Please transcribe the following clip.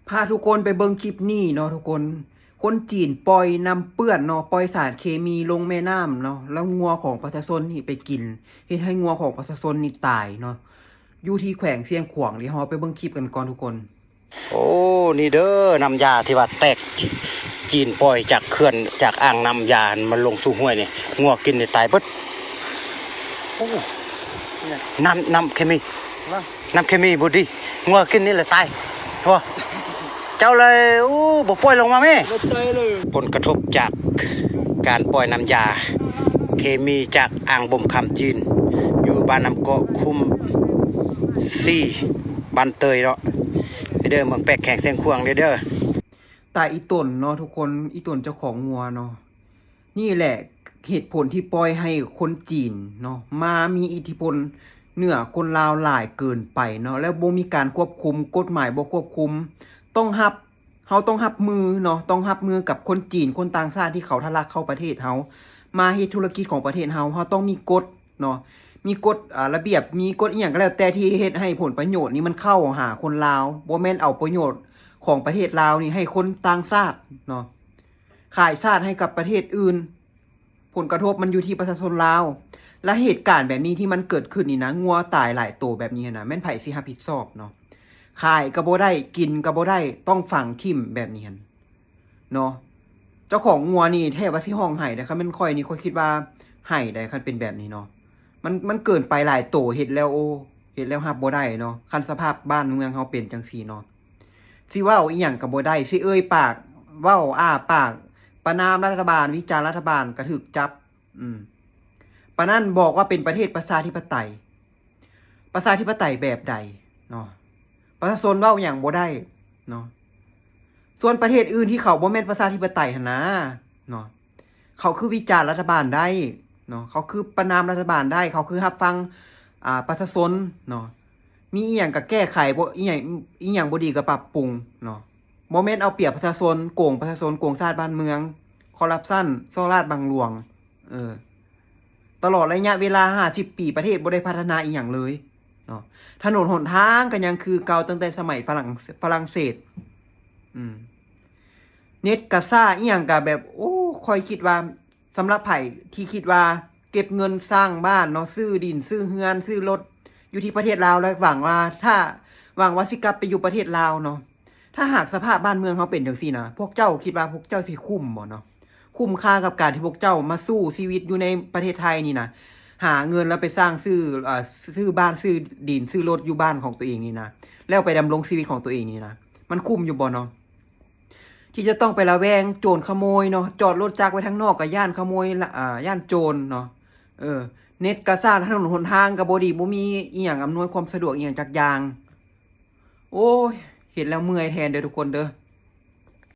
ພາທຸກຄົນໄປເບິ່ງຄລິບນີ້ເນາະທຸກຄົນ. ຄົນຈີນປ່ອຍນ້ຳເປື້ອນເນາະ, ປ່ອຍສານເຄມີລົງແມ່ນ້ຳເນາະ, ແລ້ວງົວຂອງປະຊາຊົນນີ້ໄປກິນ, ເຮັດໃຫ້ງົວຂອງປະຊາຊົນນີ້ຕາຍເນາະ, ຢູ່ທີ່ແຂວງຊຽງຂວາງເດ້. ເຮົາໄປເບິ່ງຄລິບກັນກ່ອນທຸກຄົນ. ໂອ້ ນີ້ເດີ ນ້ຳຢາທີ່ວ່າແຕກ, ຈີນປ່ອຍຈາກເຂື່ອນ, ຈາກອ່າງນ້ຳຢາ ມັນລົງສູ່ຫ້ວຍນີ້, ງົວກິນນີ້ຕາຍເບິດ. ໂອ້ ນ້ຳ, ນ້ຳເຄມີ, ນ້ຳເຄມີບໍ່ດີ, ງົວກິນນີ້ແຫຼະຕາຍ. ໂອ້ ເຈົ້າເລີຍ, ໂອ້ ບໍ່ປ່ອຍລົງມາແມ້. ຜົນກະທົບຈາກການປ່ອຍນ້ຳຢາເຄມີຈາກອ່າງບົ່ມຄຳຈີນ ຢູ່ບ້ານນ້ຳເກາະຄຸ້ມສີ່ ບ້ານເຕີຍເນາະ. ເດີ ເມືອງແປກ ແຂວງຊຽງຂວາງເດີ. ຕາຍອີ່ຕົນເນາະທຸກຄົນ, ອີ່ຕົນເຈົ້າຂອງງົວເນາະ. ນີ້ແຫຼະເຫດຜົນທີ່ປ່ອຍໃຫ້ຄົນຈີນເນາະ ມາມີອິດທິພົນເໜືອຄົນລາວຫຼາຍເກີນໄປເນາະ, ແລ້ວບໍ່ມີການຄວບຄຸມ, ກົດໝາຍບໍ່ຄວບຄຸມ. ຕ້ອງຮັບ, ເຮົາຕ້ອງຮັບມືເນາະ, ຕ້ອງຮັບມືກັບຄົນຈີນ, ຄົນຕ່າງຊາດທີ່ເຂົາທະລັກເຂົ້າປະເທດເຮົາ, ມາເຮັດທຸລະກິດຂອງປະເທດເຮົາ. ເຮົາຕ້ອງມີກົດເນາະ, ມີກົດ, ອາ, ລະບຽບ, ມີກົດອີ່ຫຍັງກໍແລ້ວແຕ່ທີ່ເຮັດໃຫ້ຜົນປະໂຫຍດນີ້ມັນເຂົ້າຫາຄົນລາວ, ບໍ່ແມ່ນເອົາປະໂຫຍດຂອງປະເທດລາວນີ້ໃຫ້ຄົນຕ່າງຊາດເນາະ. ຂາຍຊາດໃຫ້ກັບປະເທດອື່ນ, ຜົນກະທົບມັນຢູ່ທີ່ປະຊາຊົນລາວ. ແລະ ເຫດການແບບນີ້ທີ່ມັນເກີດຂຶ້ນນີ້ນະ, ງົວຕາຍຫຼາຍໂຕແບບນີ້ນະ, ແມ່ນໃຜຊິຮັບຜິດຊອບເນາະ? ຂາຍກໍບໍ່ໄດ້, ກິນກໍບໍ່ໄດ້, ຕ້ອງຝັງຖິ້ມແບບນີ້ຫັ້ນເນາະ. ເຈົ້າຂອງງົວນີ້ແທບວ່າຊິຮ້ອງໄຫ້ໄດ໋, ຄັນແມ່ນຂ້ອຍນີ້ ຂ້ອຍຄິດວ່າໄຫ້ໄດ໋ ຄັນເປັນແບບນີ້ເນາະ. ມັນ, ມັນເກີນໄປຫຼາຍໂຕ, ເຮັດແລ້ວ, ໂອ້, ເຮັດແລ້ວຮັບບໍ່ໄດ້ເນາະ, ຄັນສະພາບບ້ານເມືອງເຮົາເປັນຈັ່ງຊີ້ເນາະ. ຊິເວົ້າອີ່ຫຍັງກໍບໍ່ໄດ້, ຊິເອີ່ຍປາກເວົ້າ, ອ້າປາກປະນາມລັດຖະບານ, ວິຈານລັດຖະບານກໍຖືກຈັບ. ອືມ ປານນັ້ນບອກວ່າເປັນປະເທດປະຊາທິປະໄຕ. ປະຊາທິປະໄຕແບບໃດເນາະ? ປະຊາຊົນເວົ້າຫຍັງບໍ່ໄດ້ເນາະ. ສ່ວນປະເທດອື່ນທີ່ເຂົາບໍ່ແມ່ນປະຊາທິປະໄຕຫັ້ນນາເນາະ, ເຂົາຄືວິຈານລັດຖະບານໄດ້ເນາະ, ເຂົາຄືປະນາມລັດຖະບານໄດ້, ເຂົາຄືຮັບຟັງ, ອາ, ປະຊາຊົນເນາະ. ມີອີ່ຫຍັງກໍແກ້ໄຂ, ບໍ່, ອີ່ຫຍັງ, ອີ່ຫຍັງບໍ່ດີກໍປັບປຸງເນາະ. ບໍ່ແມ່ນເອົາປຽບປະຊາຊົນ, ໂກງປະຊາຊົນ, ໂກງຊາດບ້ານເມືອງ, ຄໍຣັບຊັນ, ສໍ້ລາດບັງຫຼວງ. ເອີ, ຕະຫຼອດໄລຍະເວລາຫ້າສິບປີ, ປະເທດບໍ່ໄດ້ພັດທະນາອີ່ຫຍັງເລີຍເນາະ. ຖະໜົນຫົນທາງກໍຍັງຄືເກົ່າ, ຕັ້ງແຕ່ສະໄໝຝຣັ່ງ, ຝຣັ່ງເສດ. ອືມ ເນັດກໍຊ້າ, ອີ່ຫຍັງກໍແບບ, ໂອ້, ຂ້ອຍຄິດວ່າ ສຳລັບໃຜທີ່ຄິດວ່າເກັບເງິນສ້າງບ້ານເນາະ, ຊື້ດິນ, ຊື້ເຮືອນ, ຊື້ລົດ ຢູ່ທີ່ປະເທດລາວ ແລະ ຫວັງວ່າ, ຖ້າ, ຫວັງວ່າຊິກັບໄປຢູ່ປະເທດລາວເນາະ. ຖ້າຫາກສະພາບບ້ານເມືອງເຮົາເປັນຈັ່ງຊີ້ນະ, ພວກເຈົ້າຄິດວ່າພວກເຈົ້າຊິຄຸ້ມບໍ່ເນາະ? ຄຸ້ມຄ່າກັບການທີ່ພວກເຈົ້າມາສູ້ຊີວິດຢູ່ໃນປະເທດໄທນີ້ນະ, ຫາເງິນແລ້ວໄປສ້າງຊື້, ເອີ, ຊື້ບ້ານ, ຊື້ດິນ, ຊື້ລົດຢູ່ບ້ານຂອງຕົວເອງນີ້ນະ, ແລ້ວໄປດຳລົງຊີວິດຂອງຕົວເອງນີ້ນະ, ມັນຄຸ້ມຢູ່ບໍ່ເນາະ? ທີ່ຈະຕ້ອງໄປລະແວງໂຈນຂະໂມຍເນາະ, ຈອດລົດຈັກໄວ້ທາງນອກກໍຢ້ານຂະໂມຍ, ອາ, ຢ້ານໂຈນເນາະ. ເອີ, ເນັດກໍຊ້າ, ຖະໜົນຫົນທາງກໍບໍ່ດີ, ບໍ່ມີອີ່ຫຍັງອຳນວຍຄວາມສະດວກອີ່ຫຍັງຈັກຢ່າງ. ໂອ້ຍ, ເຮັດແລ້ວເມື່ອຍແທນເດີທຸກຄົນເດີ.